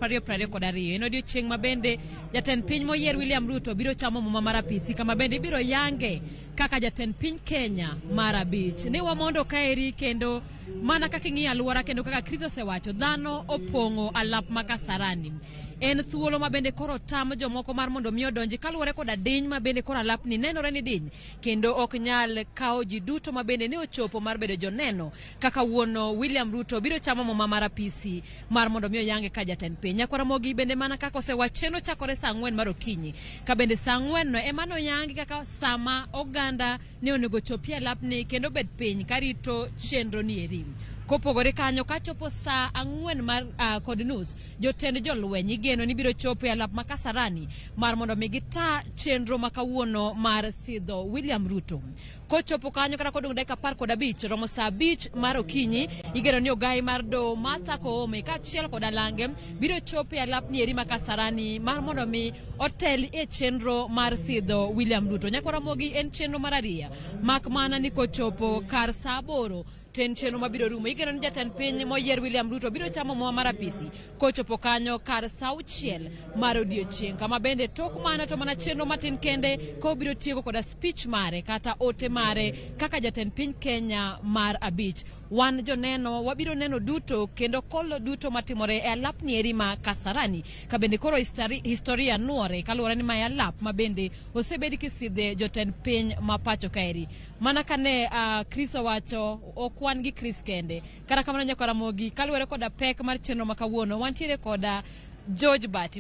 2022. En odiochieng' ma bende jatend piny moyier William Ruto biro chamo muma mar apisi kama bende ibiro yange kaka jatend piny Kenya mar abich. Ne wamondo kaeri kendo mana kaka ing'iyo alwora kendo kaka Chris osewacho, dhano opong'o alap ma Kasarani. En thuolo ma bende koro tam jomoko mar mondo mi odonji kaluwore koda diny ma bende koro alapni nenore ni diny kendo ok nyal kawo ji duto ma bende ne ochopo mar bedo joneno kaka wuono William Ruto biro chamo muma mar apisi mar mondo mi oyange ka jatend piny. Nyakwar Ramogi bende mana kaka osewach chenro chakore saa 4 mar okinyi ka bende saa 4 no ema noyangi kaka sama oganda ne onego chopie alapni kendo bed piny karito chenro ni eri. Kopogore kanyo kachopo saa 4 mar kod nus jotend jolweny igeno ni biro chopo e alap ma Kasarani mar mondo mi gita chenro ma kawuono mar sidho William Ruto. Kochopo kanyo kata kodong' dakika 15 romo saa 5 mar okinyi igeno ni ogai mar doho Martha Koome kaachiel kod Alange biro chopo e alapni eri ma Kasarani mar mondo mi otel e chenro mar sidho William Ruto. Nyakwar Ramogi en chenro mar ariyo mak mana ni kochopo kar saa 8 to en chenro mabiro rumo. Igeno ni jatend piny moyier William Ruto biro chamo muma mar apisi kochopo kanyo kar saa 6 mar odiochieng' kama bende tok mano to mana chenro matin kende ka obiro tieko koda speech mare kata ote mare kaka jatend piny Kenya mar abich. Wan joneno wabiro neno duto kendo kolo duto matimore e alapni eri ma Kasarani ka bende koro historia nuore kaluwore ni mae alap ma bende osebed kisidhe jotend piny ma pacho kaeri. Mana kane Chris owacho ok wan gi Chris kende. Kata kamano nyakwar Ramogi kaluwore koda pek mar chenro ma kawuono wantiere koda George Bati.